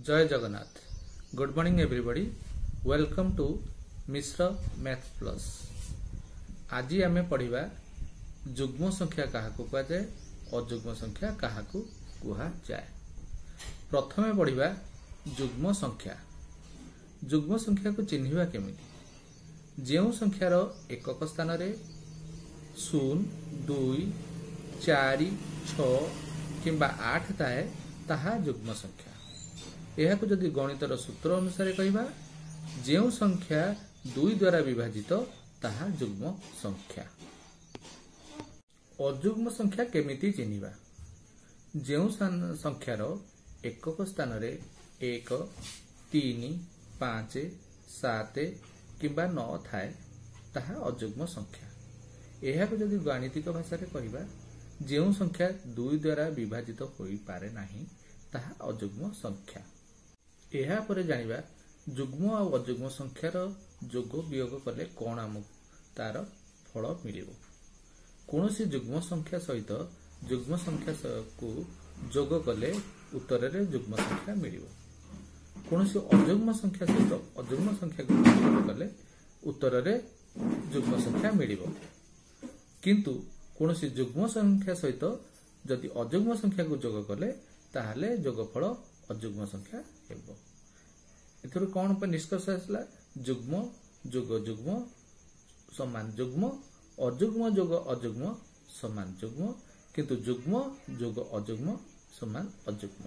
Jay Jagannath. Good morning everybody. Welcome to Mishra math plus. ଆଜି ଆମେ ପଢ଼ିବା ଯୁଗ୍ମ ସଂଖ୍ୟା କାହାକୁ କୁହାଯାଏ, ଅଯୁଗ୍ମ ସଂଖ୍ୟା କାହାକୁ କୁହାଯାଏ। ପ୍ରଥମେ ପଢ଼ିବା ଯୁଗ୍ମ ସଂଖ୍ୟା। ଯୁଗ୍ମ ସଂଖ୍ୟାକୁ ଚିହ୍ନିବା କେମିତି? ଯେଉଁ ସଂଖ୍ୟାର ଏକକ ସ୍ଥାନରେ 0, 2, 4, 6 କିମ୍ବା 8 ଥାଏ, ତାହା ଯୁଗ୍ମ ସଂଖ୍ୟା। ଏହାକୁ ଯଦି ଗଣିତର ସୂତ୍ର ଅନୁସାରେ କହିବା, ଯେଉଁ ସଂଖ୍ୟା 2 ଦ୍ୱାରା ବିଭାଜିତ ତାହା ଯୁଗ୍ମ ସଂଖ୍ୟା। ଅଯୁଗ୍ମ ସଂଖ୍ୟା କେମିତି ଚିହ୍ନିବା? ଯେଉଁ ସଂଖ୍ୟାର ଏକକ ସ୍ଥାନରେ 1, 3, 5, 7 କିମ୍ବା 9 ଥାଏ, ତାହା ଅଯୁଗ୍ମ ସଂଖ୍ୟା। ଏହାକୁ ଯଦି ଗାଣିତିକ ଭାଷାରେ କହିବା, ଯେଉଁ ସଂଖ୍ୟା 2 ଦ୍ୱାରା ବିଭାଜିତ ହୋଇପାରେ ନାହିଁ ତାହା ଅଯୁଗ୍ମ ସଂଖ୍ୟା। ଏହାପରେ ଜାଣିବା ଯୁଗ୍ମ ଆଉ ଅଯୁଗ୍ମ ସଂଖ୍ୟାର ଯୋଗ ବିୟୋଗ କଲେ କ'ଣ ଆମକୁ ତାର ଫଳ ମିଳିବ। କୌଣସି ଯୁଗ୍ମ ସଂଖ୍ୟା ସହିତ ଯୁଗ୍ମ ସଂଖ୍ୟାକୁ ଯୋଗ କଲେ ଉତ୍ତରରେ ଯୁଗ୍ମ ସଂଖ୍ୟା ମିଳିବ। କୌଣସି ଅଯୁଗ୍ମ ସଂଖ୍ୟା ସହିତ ଅଯୁଗ୍ମ ସଂଖ୍ୟାକୁ ଯୋଗ କଲେ ଉତ୍ତରରେ ଯୁଗ୍ମ ସଂଖ୍ୟା ମିଳିବ। କିନ୍ତୁ କୌଣସି ଯୁଗ୍ମ ସଂଖ୍ୟା ସହିତ ଯଦି ଅଯୁଗ୍ମ ସଂଖ୍ୟାକୁ ଯୋଗ କଲେ, ତାହେଲେ ଯୋଗଫଳ ଅଯୁଗ୍ମ ସଂଖ୍ୟା ହେବ। ଏଥିରୁ କ'ଣ ନିଷ୍କର୍ଷ ଆସିଲା? ଯୁଗ୍ମ ଯୋଗ ଯୁଗ୍ମ ସମାନ ଯୁଗ୍ମ, ଅଯୁଗ୍ମ ଯୋଗ ଅଯୁଗ୍ମ ସମାନ ଯୁଗ୍ମ, କିନ୍ତୁ ଯୁଗ୍ମ ଯୋଗ ଅଯୁଗ୍ମ ସମାନ ଅଯୁଗ୍ମ।